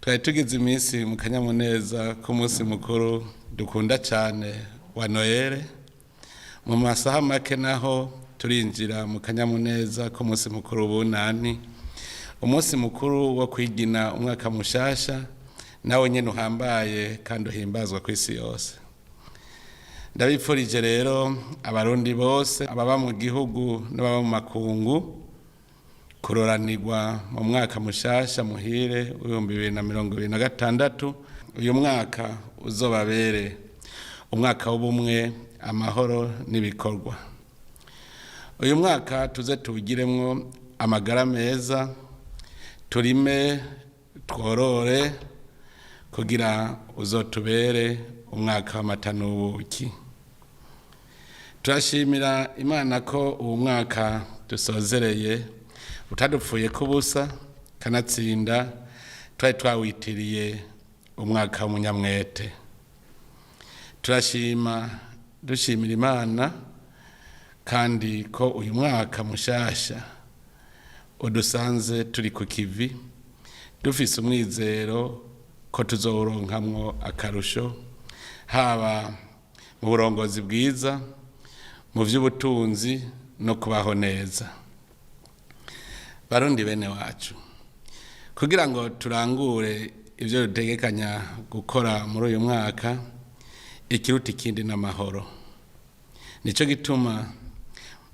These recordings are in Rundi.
Twari tugize iminsi mu kanyamuneza k'umunsi mukuru dukunda cyane wa Noël. Mu masaha make naho turinjira mu kanyamuneza k'umunsi mukuru w'Ubunani, umunsi mukuru wo kwigina umwaka mushasha, nawe nyine uhambaye kandi uhimbazwa ku isi yose. Ndabipfurije rero Abarundi bose, ababa mu gihugu n'ababa mu makungu, kuroranirwa mu mwaka mushasha muhire w'2026. Uyu mwaka uzobabere umwaka w'ubumwe, amahoro n'ibikorwa. Uyu mwaka tuze tuwugiremwo amagara meza, turime, tworore, kugira uzotubere umwaka w'amata n'ubuki. Turashimira Imana ko uwo mwaka dusozereye utadupfuye kubusa, kanatsinda twari twawitiriye umwaka w'umunyamwete. Turashima, dushimira Imana kandi ko uyu mwaka mushasha udusanze turi ku kivi, dufise umwizero ko tuzowuronkamwo akarusho, haba mu burongozi bwiza, mu by'ubutunzi no kubaho neza. Barundi bene wacu, kugira ngo turangure ibyo dutegekanya gukora muri uyu mwaka, ikiruta ikindi n'amahoro. Nicyo gituma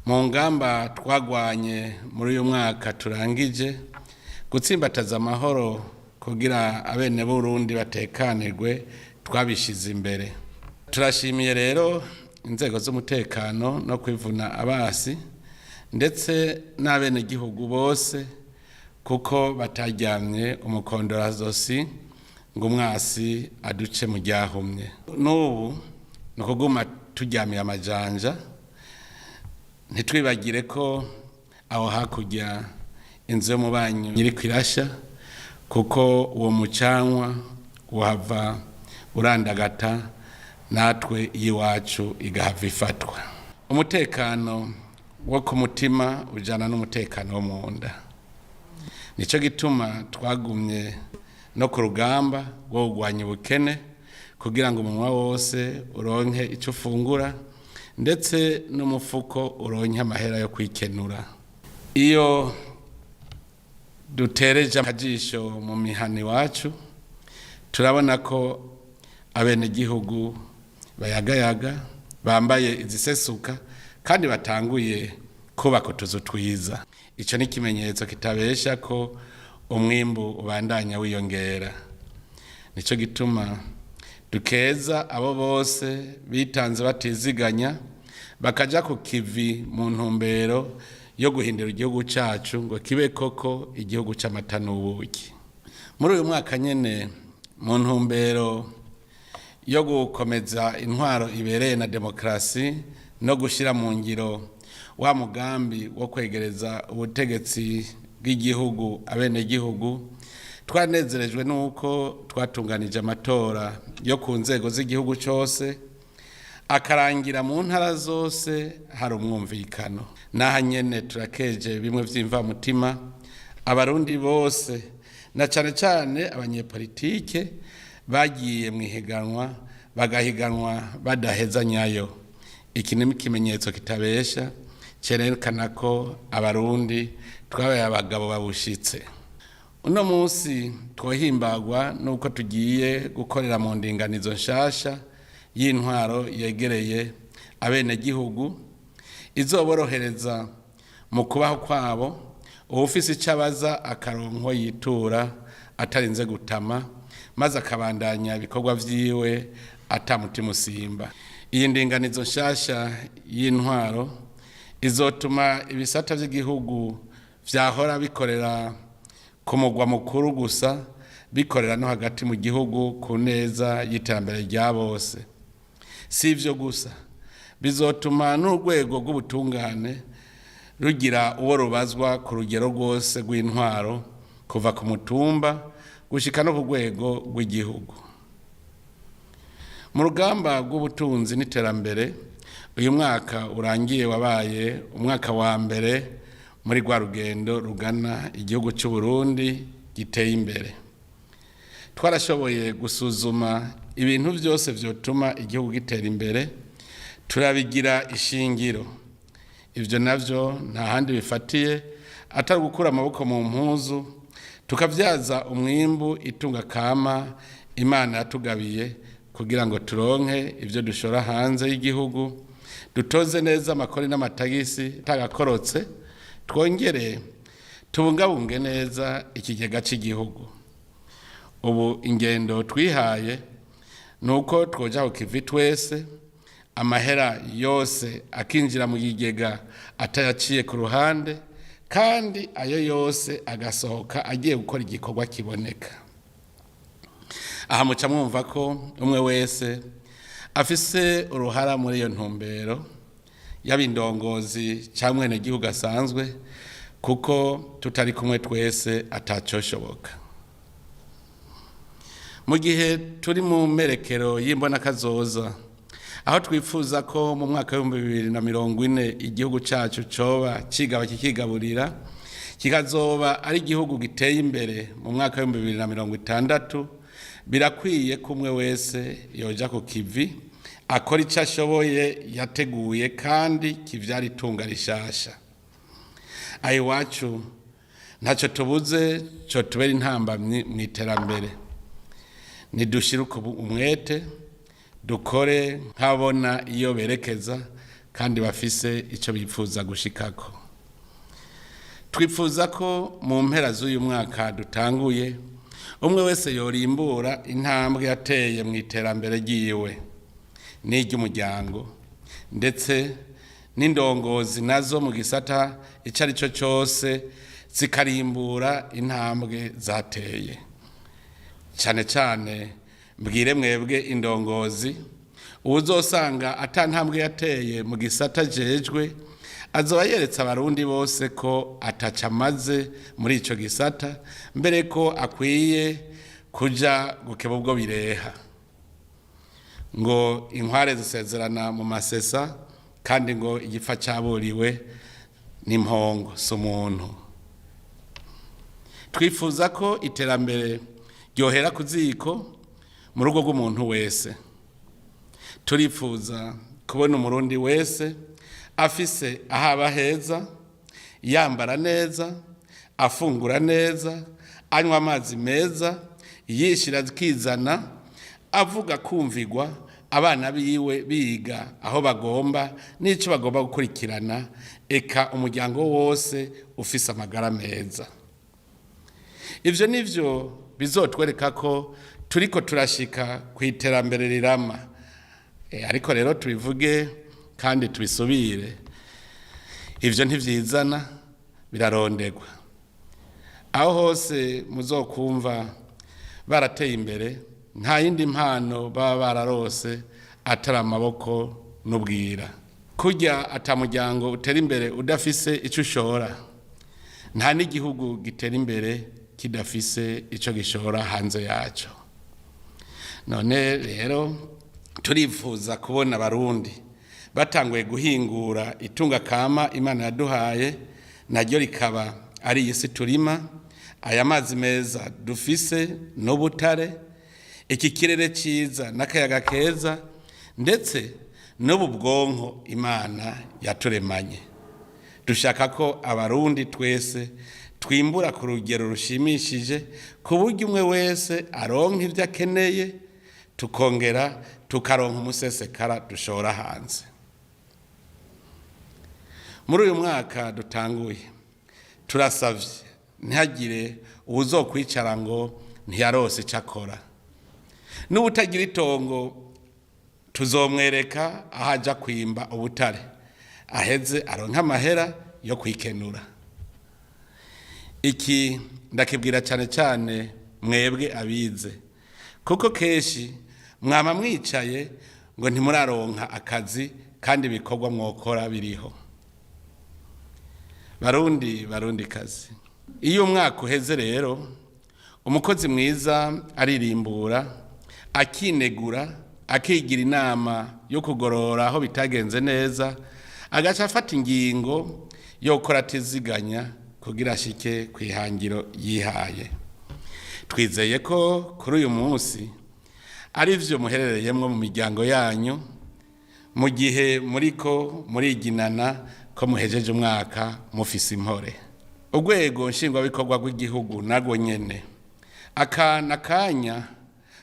mu ngamba twagwanye muri uyu mwaka turangije, gutsimbataza amahoro kugira abene Burundi batekanirwe twabishize imbere. Turashimiye rero inzego z'umutekano no kwivuna abasi, ndetse n'abenegihugu bose, kuko bataryamye umukondorazosi ngo umwasi aduce mu ryahumye. N'ubu ni ukuguma turyamiye amajanja, ntitwibagire ko aho hakurya inzu y'umubanyi iri kwirasha, kuko uwo mucanwa wava urandagata natwe iwacu igahava ifatwa. Umutekano wo ku mutima ujyana n'umutekano wo mu nda. Nicyo gituma twagumye no ku rugamba rwo kurwanya ubukene, kugira ngo umunwa wose uronke icyo ufungura, ndetse n'umufuko uronke amahera yo kwikenura. Iyo dutereje akajisho mu mihana iwacu, turabona ko abenegihugu bayagayaga, bambaye izisesuka, kandi batanguye kubaka utuzu twiza. Icyo ni ikimenyetso kitabesha ko umwimbu ubandanya wiyongera. Nicyo gituma dukeza abo bose bitanze batiziganya, bakaja ku kivi mu ntumbero yo guhindura igihugu cyacu ngo kibe koko igihugu c'amata n'ubuki. Muri uyu mwaka nyene, mu ntumbero yo gukomeza intwaro ibereye na demokarasi no gushyira mu ngiro wa mugambi wo kwegereza ubutegetsi bw'igihugu abenegihugu, twanezerejwe n'uko twatunganije amatora yo ku nzego z'igihugu cyose, akarangira mu ntara zose hari umwumvikano. N'aha nyene turakeje bimwe vy'imvamutima Abarundi bose, na cane cane abanyepolitike bagiye mu ihiganwa, bagahiganwa badaheza nyayo. Iki ni ikimenyetso kitabesha cyerekana ko Abarundi twabaye abagabo babushitse. Uno munsi twohimbagwa nuko tugiye gukorera mu ndinganizo nshasha y'intwaro yegereye abenegihugu, izoborohereza mu kubaho kwabo, uwufise icyo abaza akaronko yitura atarinze gutama, maze akabandanya ibikorwa vyiwe atamutima usimba. Iyi ndinganizo nshasha y'intwaro izotuma ibisata vy'igihugu vyahora bikorera ku mugwa mukuru gusa bikorera no hagati mu gihugu, ku neza y'iterambere rya bose. Si ivyo gusa, bizotuma n'urwego rw'ubutungane rugira uwo rubazwa ku rugero rwose rw'intwaro, kuva ku mutumba gushika no ku rwego rw'igihugu. Mu rugamba rw'ubutunzi n'iterambere, uyu mwaka urangiye wabaye umwaka wa mbere muri rwa rugendo rugana igihugu cy'u Burundi giteye imbere. Twarashoboye gusuzuma ibintu byose vyotuma igihugu gitera imbere, turabigira ishingiro. Ivyo navyo nta handi bifatiye atari gukura amaboko mu mpuzu, tukavyaza umwimbu itunga kama Imana yatugabiye, kugira ngo turonke ivyo dushora hanze y'igihugu, dutoze neza amakori n'amatagisi tagakorotse, twongere tubungabunge neza ikigega cy'igihugu. Ubu ingendo twihaye ni uko twoja ku kivi twese, amahera yose akinjira mu kigega atayaciye ku ruhande, kandi ayo yose agasohoka agiye gukora igikorwa kiboneka. Aha muca mwumva ko umwe wese afise uruhara muri iyo ntumbero, yaba indongozi cyangwa umwenegihugu asanzwe, kuko tutari kumwe twese atacoshoboka. Mu gihe turi mu merekero y'imbonakazoza, aho twifuza ko mu mwaka w'2040 igihugu cyacu coba kigaba kikigaburira, kikazoba ari igihugu giteye imbere mu mwaka w'2060, birakwiye ko umwe wese yoja ku kivi akora icyo ashoboye yateguye kandi kivyara itunga rishasha. Aho iwacu ntacyo tubuze cyo tubera intambamyi mu iterambere. Nidushire umwete, dukore nk'abona iyo berekeza kandi bafise icyo bifuza gushikako. Twifuza ko mu mpera z'uyu mwaka dutanguye, umwe wese yorimbura intambwe yateye mu iterambere ryiwe n'iry'umuryango, ndetse n'indongozi nazo mu gisata icyo ari cyo cyose zikarimbura intambwe zateye. Cyane cyane mbwire mwebwe indongozi, uwuzosanga ata ntambwe yateye mu gisata jejwe azoba yeretse Abarundi bose ko ataca amaze muri ico gisata, mbere ko akwiye kuja gukeba ubwo bireha. Ngo inkware zisezerana mu masesa, kandi ngo igipfa caburiwe n'impongo si umuntu. Twifuza ko iterambere ryohera ku ziko mu rugo rw'umuntu wese. Turifuza kubona Umurundi wese afise aho aba heza, yambara neza, afungura neza, anywa amazi meza, yishira akizana, avuga kumvigwa, abana biwe biga aho bagomba n'icyo bagomba gukurikirana, eka umuryango wose ufise amagara meza. Ivyo nivyo bizotwereka ko turiko turashika ku iterambere rirama. Ariko rero tubivuge kandi tubisubire, ivyo ntivyizana, birarondegwa. Aho hose muzokumva barateye imbere, nta yindi mpano baba bararose atari amaboko n'ubwira. Kurya ata muryango utera imbere udafise ico ushora, nta n'igihugu gitera imbere kidafise ico gishora hanze yaco. None rero turifuza kubona Abarundi batanguye guhingura itunga kama Imana yaduhaye, naryo rikaba ari iyi si turima, aya mazi meza dufise n'ubutare, iki kirere ciza n'akayaga keza, ndetse n'ubu bwonko Imana yaturemanye. Dushaka ko Abarundi twese twimbura ku rugero rushimishije, ku buryo umwe wese aronka ibyo akeneye, tukongera tukaronka umusesekara dushora hanze. Muri uyu mwaka dutanguye, turasavye ntihagire uwuzokwicara ngo ntiyarose icyo akora. N'ubutagira itongo tuzomwereka aho aja kwimba ubutare, aheze aronka amahera yo kwikenura. Iki ndakibwira cyane cyane mwebwe abize, kuko kenshi mwama mwicaye ngo ntimuraronka akazi kandi ibikorwa mwokora biriho. Barundi, Barundi kazi, iyo umwaka uheze rero, umukozi mwiza aririmbura, akinegura, akigira inama yo kugorora aho bitagenze neza, agaca afata ingingo yo gukora atiziganya kugira ashike ku ihangiro yihaye. Twizeye ko kuri uyu munsi ari byo muherereyemo mu miryango yanyu, mu gihe muriko muriginana ko muhejeje umwaka mufise impore. Urwego nshingwabikorwa rw'igihugu narwo nyene aka n'akanya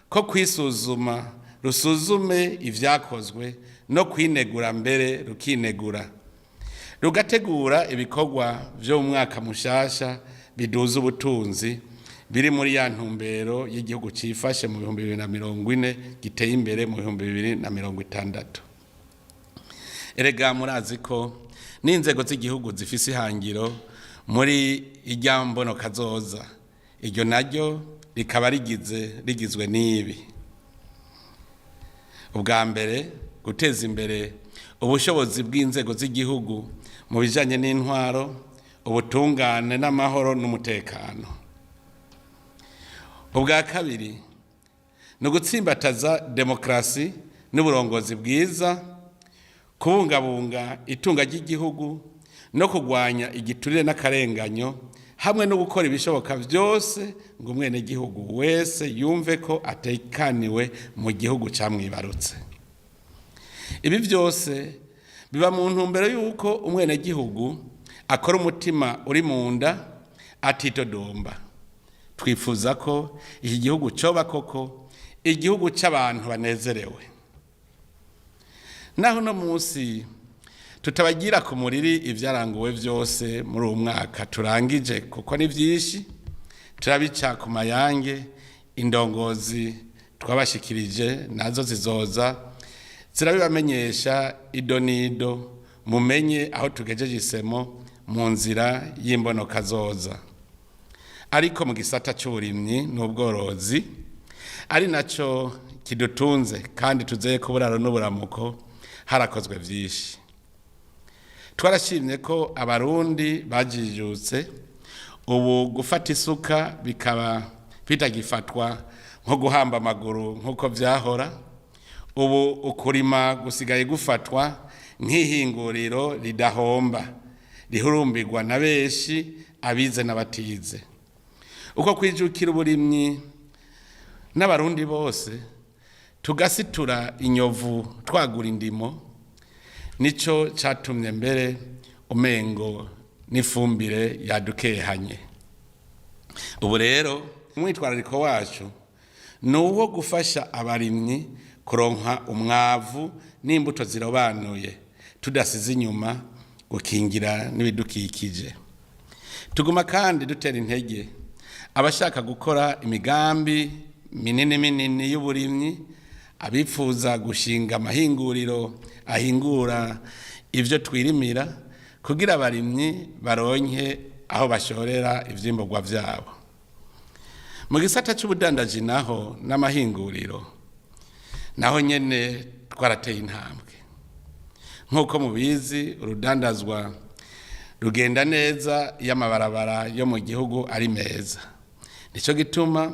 ko kwisuzuma, rusuzume ibyakozwe no kwinegura, mbere rukinegura, rugategura ibikorwa byo mu mwaka mushasha biduza ubutunzi, biri muri ya ntumbero y'igihugu cifashe mu 2040, giteye imbere mu 2060. Erega murazi ko n'inzego z'igihugu zifise ihangiro muri irya mbono kazoza, iryo naryo rikaba rigizwe n'ibi: ubwa mbere, guteza imbere ubushobozi bw'inzego z'igihugu mu bijanye n'intwaro, ubutungane n'amahoro n'umutekano; ubwa kabiri, ni ugutsimbataza demokarasi n'uburongozi bwiza, kubungabunga itunga ry'igihugu no kurwanya igiturire n'akarenganyo, hamwe no gukora ibishoboka byose ngo umwenegihugu wese yumve ko atekaniwe mu gihugu camwibarutse. Ibi byose biba mu ntumbero y'uko umwenegihugu akora umutima uri mu nda, atitodomba. Twifuza ko iki gihugu coba koko igihugu c'abantu banezerewe. Naho uno munsi tutabagira ku muriri ibyaranguwe byose muri uwo mwaka turangije, kuko ni byinshi, turabica ku mayange. Indongozi twabashikirije nazo zizoza zirabibamenyesha ido n'ido, mumenye aho tugejeje isemo mu nzira y'imbonokazoza. Ariko mu gisata cy'uburimyi n'ubworozi, ari nacyo kidutunze kandi tuzeye ko uburaro n'uburamuko, harakozwe byinshi. Twarashimye ko Abarundi bajijutse, ubu gufata isuka bikaba bitagifatwa nko guhamba amaguru nk'uko byahora. Ubu ukurima gusigaye gufatwa nk'ihinguriro ridahomba, rihurumbirwa na benshi, abize n'abatize. Uko kwijukira uburimyi n'Abarundi bose, tugasitura inyovu, twagura indimo, nico catumye mbere umengo n'ifumbire yadukehanye. Ubu rero umwitwarariko wacu ni uwo gufasha abarimyi kuronka umwavu n'imbuto zirobanuye, tudasize inyuma gukingira n'ibidukikije. Tuguma kandi dutera intege abashaka gukora imigambi minini minini y'uburimyi, abifuza gushinga amahinguriro ahingura ibyo twirimira, kugira abarimyi baronke aho bashorera ivyimburwa vyabo. Mu gisata c'ubudandaji naho n'amahinguriro, naho nyene twarateye intambwe. Nk'uko mubizi, urudandazwa rugenda neza iyo amabarabara yo mu gihugu ari meza. Nico gituma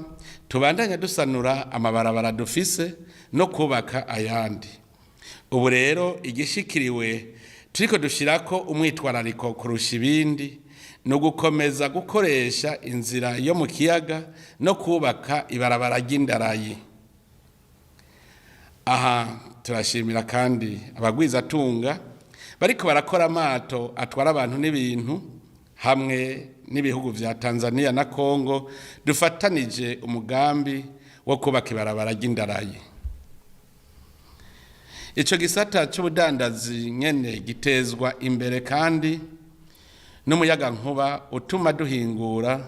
tubandanya dusanura amabarabara dufise no kubaka ayandi. Ubu rero igishikiriwe turiko dushirako umwitwarariko kurusha ibindi ni ugukomeza gukoresha inzira yo mu kiyaga no kubaka ibarabara ry'indarayi. Aha turashimira kandi abagwizatunga bariko barakora amato atwara abantu n'ibintu, hamwe n'ibihugu vya Tanzania na Congo dufatanije umugambi wo kubaka ibarabara ry'indarayi. Ico gisata c'ubudandazi nyene gitezwa imbere kandi n'umuyagankuba utuma duhingura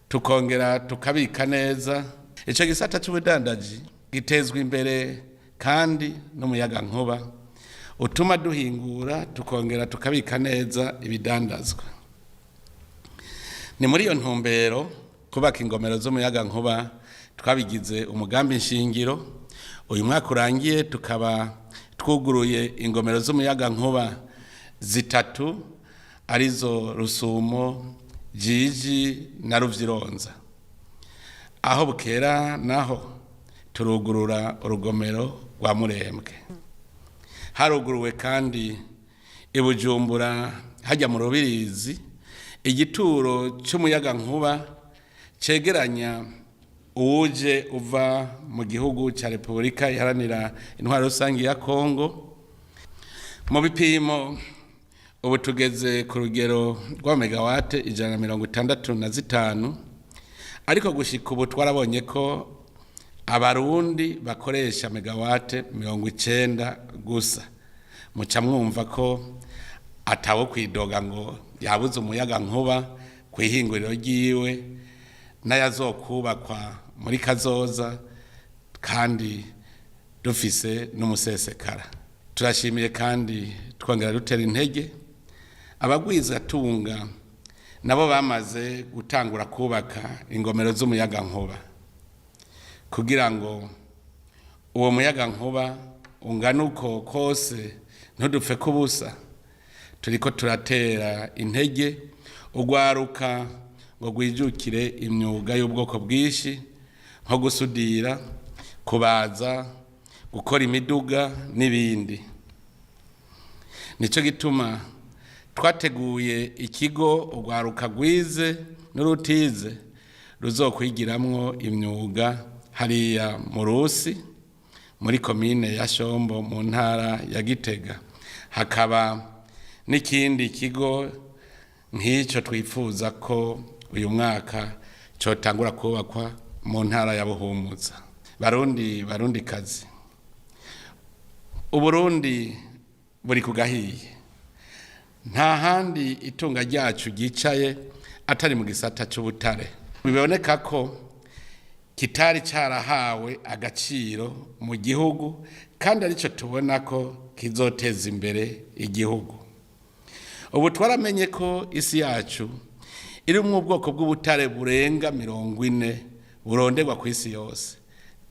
tukongera tukabika neza. Ico gisata c'ubudandaji gitezwa imbere kandi n'umuyagankuba utuma duhingura tukongera tukabika neza ibidandazwa. Ni muri iyo ntumbero kubaka ingomero z'umuyagankuba twabigize umugambi nshingiro. Uyu mwaka urangiye tukaba twuguruye ingomero z'umuyagankuba zitatu, arizo Rusumo, Jiji na Ruvyironza. Aho bukera naho turugurura urugomero rwa Murembwe. Haruguruwe kandi i Bujumbura hajya mu Rubirizi igituro c'umuyagankuba cegeranya Uwuje uva mu gihugu cya Repubulika Iharanira Intwaro Rusange ya Kongo. Mu bipimo, ubu tugeze ku rugero rwa megawate 165, ariko gushika ubu twarabonye ko Abarundi bakoresha megawate 90 gusa. Muca mwumva ko atawo kwidoga ngo yabuze umuyaga nkuba ku ihinguriro ryiwe n'ayazokubakwa muri kazoza, kandi dufise n'umusesekara. Turashimiye kandi twongera dutera intege abagwizatunga nabo bamaze gutangura kubaka ingomero z'umuyaga nkuba, kugira ngo uwo muyaga nkuba ungana uko kose ntudupfe kubusa. Turiko turatera intege urwaruka ngo rwijukire imyuga y'ubwoko bwinshi, nko gusudira, kubaza, gukora imiduga n'ibindi. Nicyo gituma twateguye ikigo urwaruka rwize n'urutize ruzokwigiramwo imyuga hariya mu Rusi, muri komine ya Shombo, mu ntara ya Gitega. Hakaba n'ikindi kigo nk'icyo twifuza ko uyu mwaka cyotangura kubakwa mu ntara ya Buhumuza. Barundi, Barundi kazi, Uburundi buri ku gahiye. Nta handi itunga ryacu ryicaye atari mu gisata cy'ubutare. Biboneka ko kitari cyarahawe agaciro mu gihugu, kandi aricyo tubona ko kizoteza imbere igihugu. Ubu twaramenye ko isi yacu iri mu bwoko bw'ubutare burenga 40 buronderwa ku isi yose.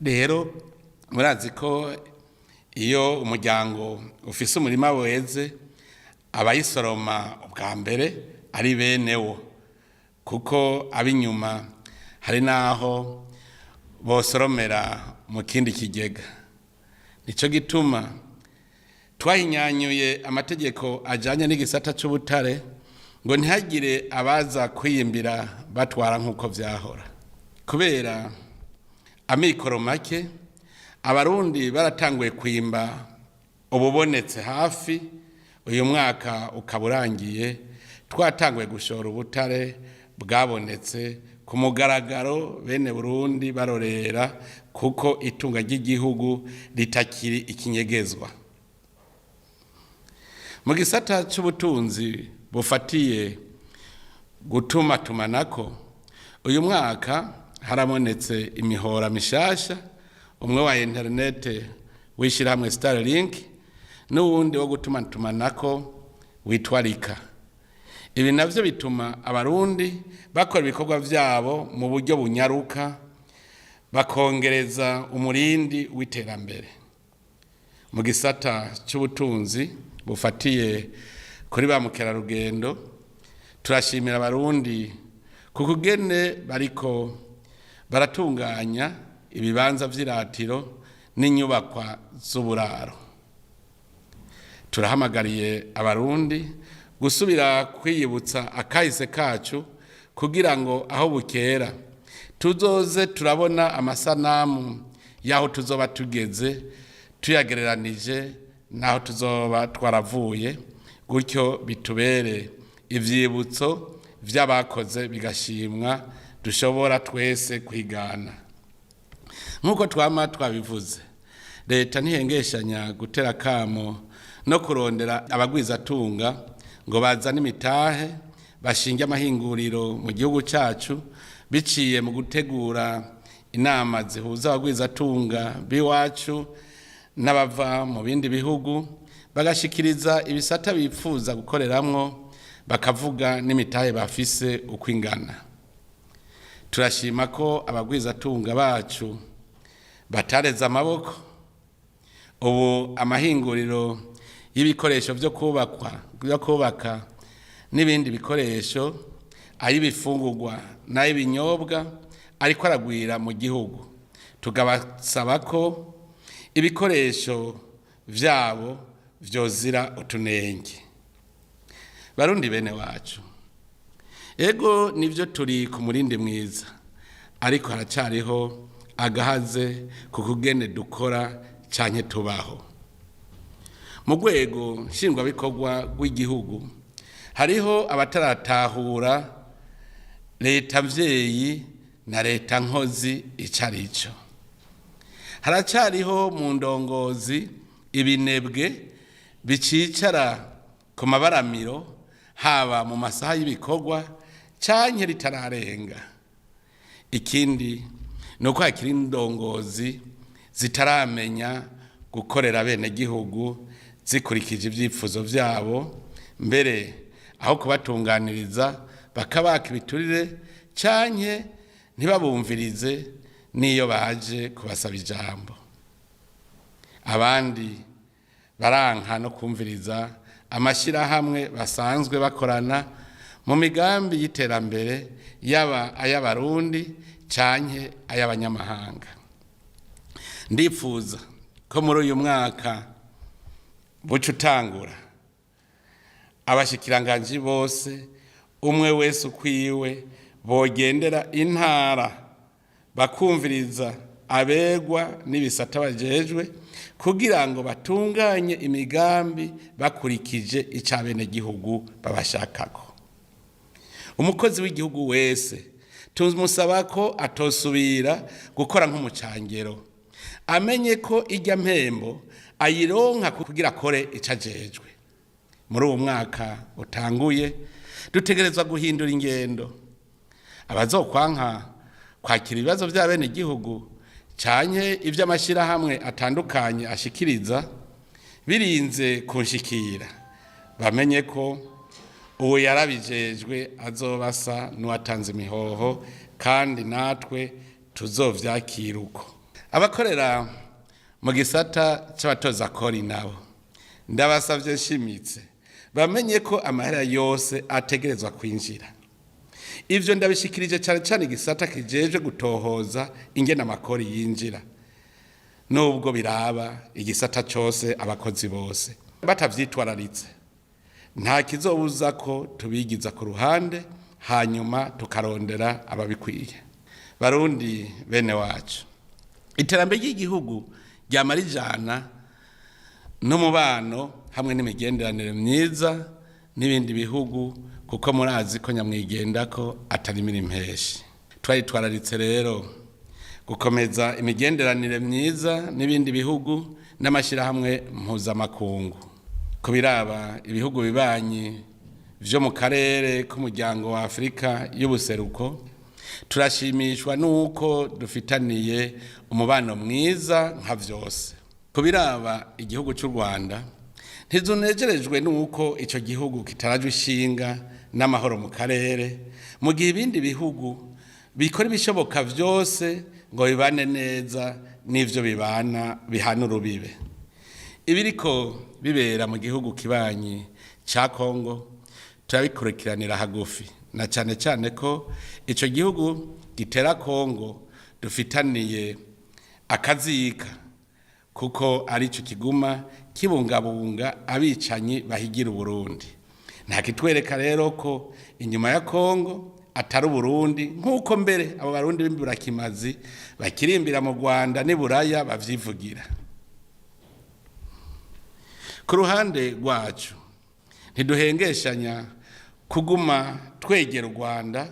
Rero murazi ko iyo umuryango ufise umurima weze, abayisoroma ubwa mbere ari bene wo, kuko ab'inyuma hari n'aho bosoromera mu kindi kigega. Nicyo gituma twahinyanyuye amategeko ajyanye n'igisata cy'ubutare, ngo ntihagire abaza kwiyimbira batwara nk'uko byahora. Kubera amikoro make, Abarundi baratanguye kwimba ububonetse hafi. Uyu mwaka ukaba urangiye twatanguye gushora ubutare bwabonetse ku mugaragaro, bene Burundi barorera, kuko itunga ry'igihugu ritakiri ikinyegezwa. Mu gisata cy'ubutunzi bufatiye gutuma tumanako, uyu mwaka harabonetse imihora mishasha, umwe wa interinete w'ishyirahamwe Starlink n'uwundi wo gutuma tumanako witwa Rika. Ibi navyo bituma Abarundi bakora ibikorwa vyabo mu buryo bunyaruka, bakongereza umurindi w'iterambere. Mu gisata cy'ubutunzi bufatiye kuri ba mukerarugendo, turashimira Abarundi ku kugene bariko baratunganya ibibanza vy'iratiro n'inyubakwa z'uburaro. Turahamagariye Abarundi gusubira kwiyibutsa akahise kacu, kugira ngo aho bukera tuzoze turabona amasanamu y'aho tuzoba tugeze, tuyagereranije n'aho tuzoba twaravuye, gutyo bitubere ivyibutso vy'abakoze bigashimwa, dushobora twese kwigana. Nk'uko twama twabivuze, leta ntihengeshanya gutera kamo no kurondera abagwizatunga ngo bazane imitahe, bashinge amahinguriro mu gihugu cyacu, biciye mu gutegura inama zihuza abagwizatunga b'iwacu n'abava mu bindi bihugu, bagashikiriza ibisata bifuza gukoreramwo, bakavuga n'imitahe bafise uko ingana. Turashima ko abagwizatunga bacu batareze amaboko. Ubu amahinguriro y'ibikoresho byo kubakwa, byo kubaka n'ibindi bikoresho, ay'ibifungurwa n'ay'ibinyobwa ariko aragwira mu gihugu, tukabasaba ko ibikoresho vyabo vyozira utunenge. Barundi bene wacu, ego nivyo, turi ku murindi mwiza. Ariko haracariho agahaze ku kugene dukora canke tubaho. Mu rwego nshingwabikorwa rw'igihugu hariho abataratahura leta mvyeyi na leta nkozi ico arico. Haracariho mu ndongozi ibinebwe bicicara ku mabaramiro, haba mu masaha y'ibikorwa canke ritararenga. Ikindi ni uko hakiri indongozi zitaramenya gukorera abenegihugu zikurikije ivyifuzo vyabo, mbere aho kubatunganiriza bakabaka ibiturire canke ntibabumvirize n'iyo baje kubasaba ijambo. Abandi baranka no kumviriza amashyirahamwe basanzwe bakorana mu migambi y'iterambere, yaba ay'Abarundi canke ay'abanyamahanga. Ndifuza ko muri uyu mwaka buca utangura, abashikiranganji bose, umwe wese ukwiwe, bogendera intara bakumviriza abegwa n'ibisata bajejwe kugira ngo batunganye imigambi bakurikije ico abenegihugu babashakako. Umukozi w'igihugu wese tumusaba ko atosubira gukora nk'umucangero, amenye ko irya mpembo ayironka kugira akore ico ajejwe. Muri uwo mwaka utanguye dutegerezwa guhindura ingendo. Abazokwanka kwakira ibibazo vy'abenegihugu canke ivy'amashirahamwe atandukanye ashikiriza birinze kunshikira, bamenye ko uwo yarabijejwe azobasa n'uwatanze imihoho, kandi natwe tuzovyakira uko. Abakorera mu gisata c'abatoza kori nabo ndabasavye nshimitse bamenye ko amahera yose ategerezwa kwinjira. Ivyo ndabishikirije cane cane igisata kijejwe gutohoza ingene amakori yinjira, nubwo biraba igisata cose abakozi bose. Batavyitwararitse, nta kizobuza ko tubigiza ku ruhande hanyuma tukarondera ababikwiye. Barundi bene wacu, iterambere ry'igihugu ryama rijana n'umubano hamwe n'imigenderanire myiza n'ibindi bihugu, kuko murazi ko nyamwigendako atarimira impeshi. Twaritwararitse rero gukomeza imigenderanire myiza n'ibindi bihugu n'amashyirahamwe mpuzamakungu. Ku biraba ibihugu bibanyi vyo mu karere k'umuryango wa Afurika y'ubuseruko, turashimishwa n'uko dufitaniye umubano mwiza nka vyose. Ku biraba igihugu c'u Rwanda, ntizunejerejwe n'uko ico gihugu kitarajwe ishinga n'amahoro mu karere, mu gihe ibindi bihugu bikora ibishoboka vyose ngo bibane neza n'ivyo bibana bihana urubibe. Ibiriko bibera mu gihugu kibanyi ca Kongo turabikurikiranira hagufi, na cane cane ko ico gihugu gitera Kongo dufitaniye akazika, kuko arico kiguma kibungabunga abicanyi bahigira Uburundi. Nta kitwereka rero ko inyuma ya Kongo atari Uburundi, nk'uko mbere abo Barundi b'imburakimazi bakirimbira mu Rwanda n'i Buraya bavyivugira. Ku ruhande rwacu ntiduhengeshanya kuguma twegera u Rwanda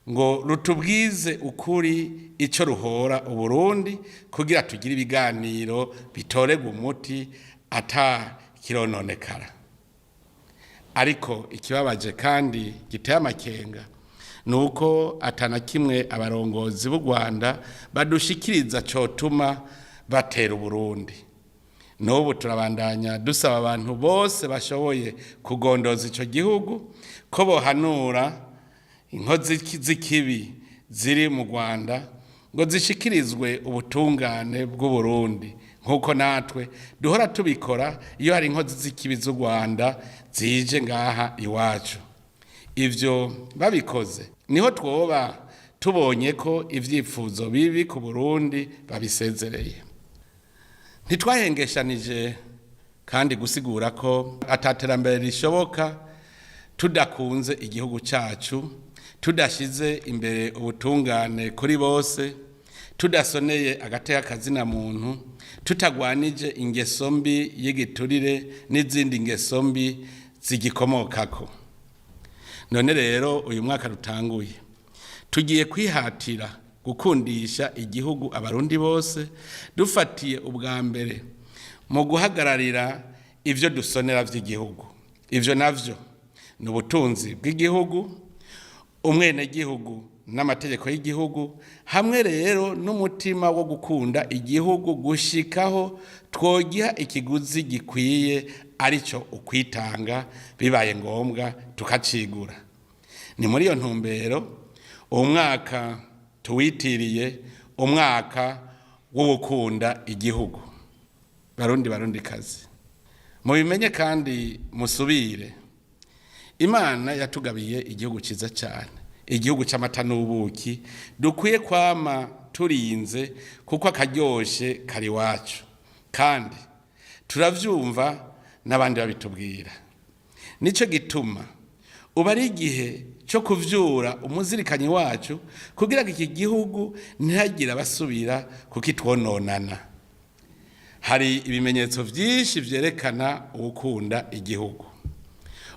ngo rutubwize ukuri ico ruhora Uburundi, kugira tugire ibiganiro bitoregwa umuti ata kirononekara. Ariko ikibabaje kandi giteye amakenga ni uko atana kimwe abarongozi b'u Rwanda badushikiriza cotuma batera Uburundi. N'ubu turabandanya dusaba abantu bose bashoboye kugondoza ico gihugu ko bohanura inkozi z'ikibi ziri mu Rwanda ngo zishikirizwe ubutungane bw'Uburundi, nk'uko natwe duhora tubikora iyo hari inkozi z'ikibi z'u Rwanda zije ngaha iwacu. Ivyo babikoze niho twoba tubonye ko ivyifuzo bibi ku Burundi babisezereye. Ntitwahengeshanije kandi gusigura ko ataterambere rishoboka tudakunze igihugu cacu, Tudashize imbere ubutungane kuri bose, tudasoneye agateka kazina muntu, tutagwanije ingeso mbi y'igiturire n'izindi ngeso mbi zigikomokako. None rero uyu mwaka rutanguye, tugiye kwihatira gukundisha igihugu Abarundi bose, dufatiye ubwa mbere mu guhagararira ivyo dusonera vy'igihugu. Ivyo navyo ni ubutunzi bw'igihugu, umwenegihugu n'amategeko y'igihugu, hamwe rero n'umutima wo gukunda igihugu gushikaho twogiha ikiguzi gikwiye, arico ukwitanga, bibaye ngombwa tukacigura. Ni muri iyo ntumbero uwo mwaka tuwitiriye umwaka wo gukunda igihugu. Barundi, Barundi kazi, mubimenye kandi musubire, Imana yatugabiye igihugu cyiza cyane, igihugu cy'amata n'ubuki, dukwiye kwama turinze kuko akaryoshe kari iwacu, kandi turavyumva n'abandi babitubwira. Nicyo gituma ubu ari igihe cyo kuvyura umuzirikanyi wacu kugira ngo iki gihugu ntihagire abasubira kukitwononana. Hari ibimenyetso vyinshi vyerekana uwukunda igihugu.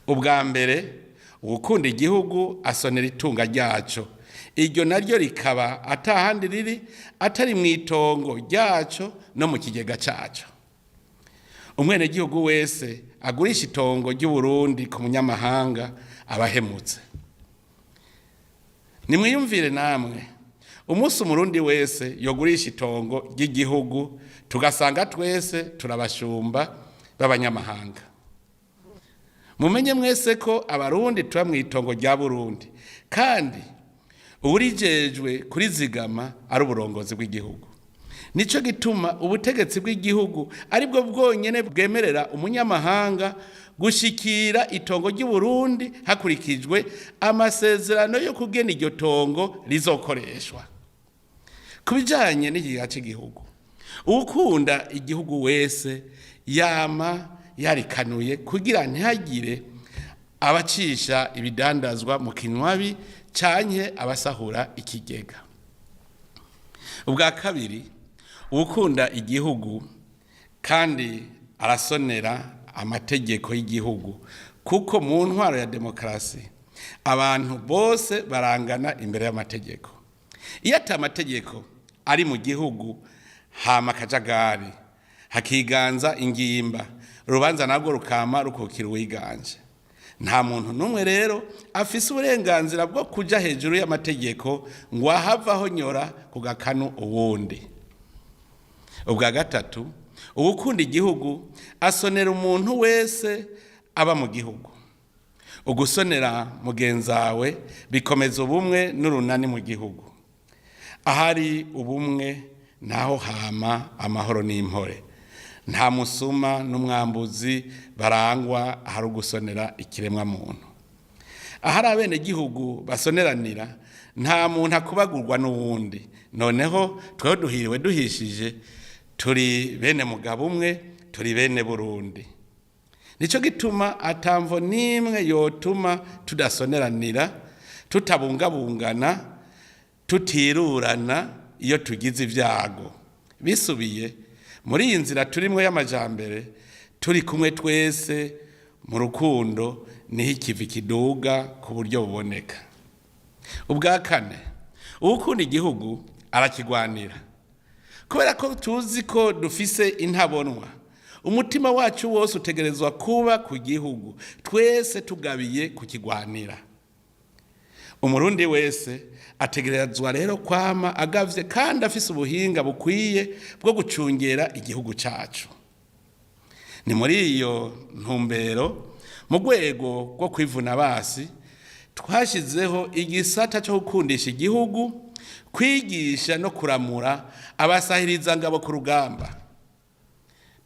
Ubwa mbere, uwukunda igihugu asonera itunga ryaco, iryo naryo rikaba atahandi riri atari mu itongo ryaco no mu kigega caco. Umwenegihugu wese agurisha itongo ry'Uburundi ku munyamahanga abahemutse. Nimwiyumvire namwe umunsi Umurundi wese yogurisha itongo ry'igihugu, tugasanga twese turabashumba b'abanyamahanga. Mumenye mwese ko Abarundi tuba mu itongo rya Burundi, kandi uburijejwe kurizigama ari uburongozi bw'igihugu. Nico gituma ubutegetsi bw'igihugu aribwo bwonyene bwemerera umunyamahanga gushikira itongo ry'Uburundi hakurikijwe amasezerano yo kugena iryo tongo rizokoreshwa. Ku bijanye n'ikigega cy'igihugu, uwukunda igihugu wese yama yarikanuye kugira ntihagire abacisha ibidandazwa mu kinywabi canke abasahura ikigega. Ubwa kabiri, uwukunda igihugu kandi arasonera amategeko y'igihugu, kuko mu ntwaro ya demokarasi abantu bose barangana imbere y'amategeko. Iyo ata amategeko ari mu gihugu, hama akajagari, hakiganza ingimba, urubanza nabwo rukama rukukira uwiganje. Nta muntu n'umwe rero afise uburenganzira bwo kuja hejuru y'amategeko ngo ahavaho nyora ku gakanu uwundi. Ubwa gatatu, uwukunda igihugu asonera umuntu wese aba mu gihugu. Ugusonera mugenzawe bikomeza ubumwe n'urunani mu gihugu. Ahari ubumwe naho hama amahoro n'impore. Nta musuma n'umwambuzi barangwa ahari ugusonera ikiremwa muntu. Ahari abenegihugu basoneranira, nta muntu akubagurwa n'uwundi. Noneho tweho duhiriwe duhishije, turi bene mugabo umwe, turi bene Burundi. Nico gituma atamvo n'imwe yotuma tudasoneranira, tutabungabungana, tutirurana iyo tugize ibyago. Bisubiye muri iyi nzira turimwo y'amajambere, turi kumwe twese mu rukundo, niho ikivi kiduga ku buryo buboneka. Ubwa kane, uwukunda igihugu arakigwanira. Kubera ko tuzi ko dufise intabonwa, umutima wacu wose utegerezwa kuba ku gihugu, twese tugabiye kukigwanira. Umurundi wese ategerezwa rero kwama agavye kandi afise ubuhinga bukwiye bwo gucungera igihugu cacu. Ni muri iyo ntumbero, mu rwego rwo kwivuna basi, twashizeho igisata cyo gukundisha igihugu, kwigisha no kuramura abasahiriza ngabo ku rugamba.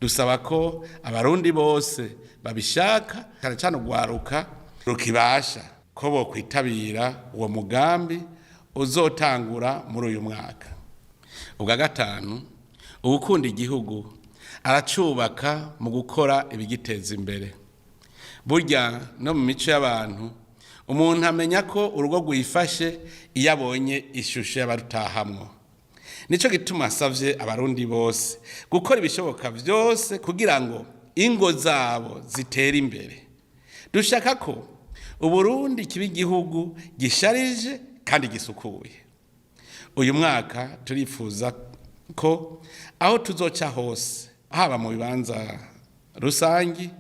Dusaba ko Abarundi bose babishaka, cyane cyane urwaruka rukibasha, ko bokwitabira uwo mugambi uzotangura muri uyu mwaka. Ubwa gatanu, uwukunda igihugu aracubaka mu gukora ibigiteza imbere. Burya no mu mico y'abantu, Umuntu amenya ko urugo rwifashe iyo abonye ishusho y'abarutahamwo. Nico gituma nsavye abarundi bose gukora ibishoboka vyose kugira ngo ingo zabo zitere imbere. Dushaka ko Uburundi kiba igihugu gisharije kandi gisukuye. Uyu mwaka turifuza ko aho tuzoca hose, haba mu bibanza rusangi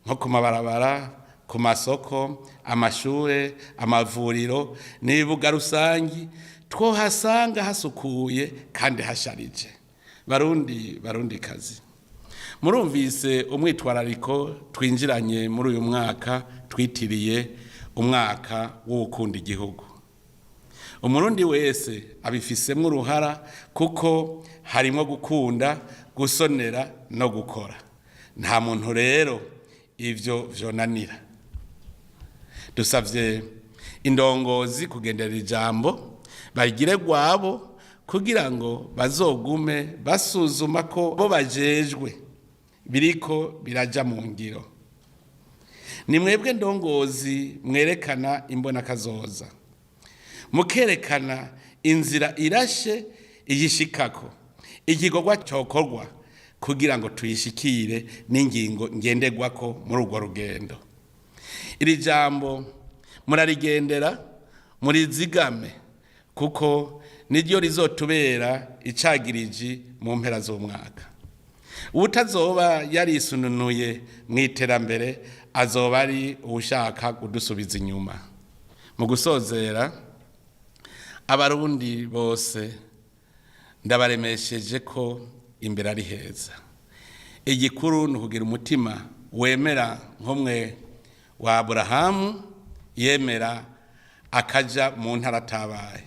nko ku mabarabara, ku masoko, amashure, amavuriro n'ibibuga rusangi, twohasanga hasukuye kandi hasharije. Barundi, barundi kazi, murumvise umwitwarariko twinjiranye muri uyu mwaka twitiriye umwaka w'ugukunda igihugu. Umurundi wese abifisemwo uruhara kuko harimwo gukunda, gusonera no gukora. Nta muntu rero ivyo vyonanira. Dusavye indongozi kugendera ijambo bagire rwabo kugira ngo bazogume basuzuma ko bo bajejwe biriko biraja mu ngiro. Ni mwebwe ndongozi mwerekana imbonakazoza, mukerekana inzira irashe iyishikako, igikorwa cokorwa kugira ngo tuyishikire n'ingingo ngenderwako muri urwo rugendo. Iri jambo murarigendera, murizigame, kuko niryo rizotubera icagiriji mu mpera z'umwaka. Uwutazoba yarisununuye mu iterambere azoba ari uwushaka kudusubiza inyuma. Mu gusozera, abarundi bose ndabaremesheje ko imbere ari heza. Igikuru ni ukugira umutima wemera nk'umwe wa Aburahamu yemera akaja mu ntara atabaye.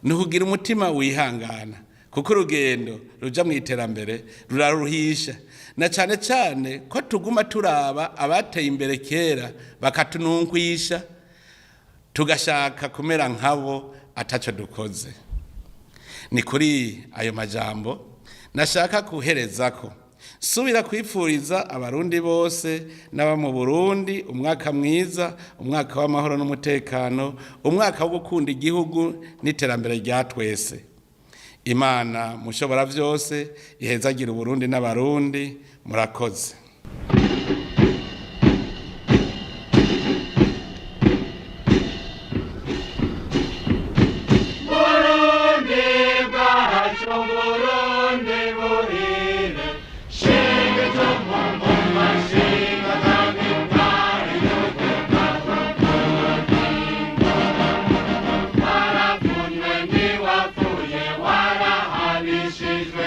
Ni ukugira umutima wihangana, kuko urugendo ruja mu iterambere ruraruhisha, na cane cane ko tuguma turaba abateye imbere kera bakatununkwisha, tugashaka kumera nkabo ataco dukoze. Ni kuri ayo majambo nashaka kuherezako subira kwipfuriza abarundi bose n'aba mu Burundi umwaka mwiza, umwaka w'amahoro n'umutekano, umwaka wo gukunda igihugu n'iterambere rya twese. Imana mushobora vyose ihezagira Uburundi n'abarundi. Murakoze. Burundi bwacu, Burundi buhire, shenge cyo mu mashinga kandi twari tuguka. Waravunywe ntiwapfuye, warahabishijwe.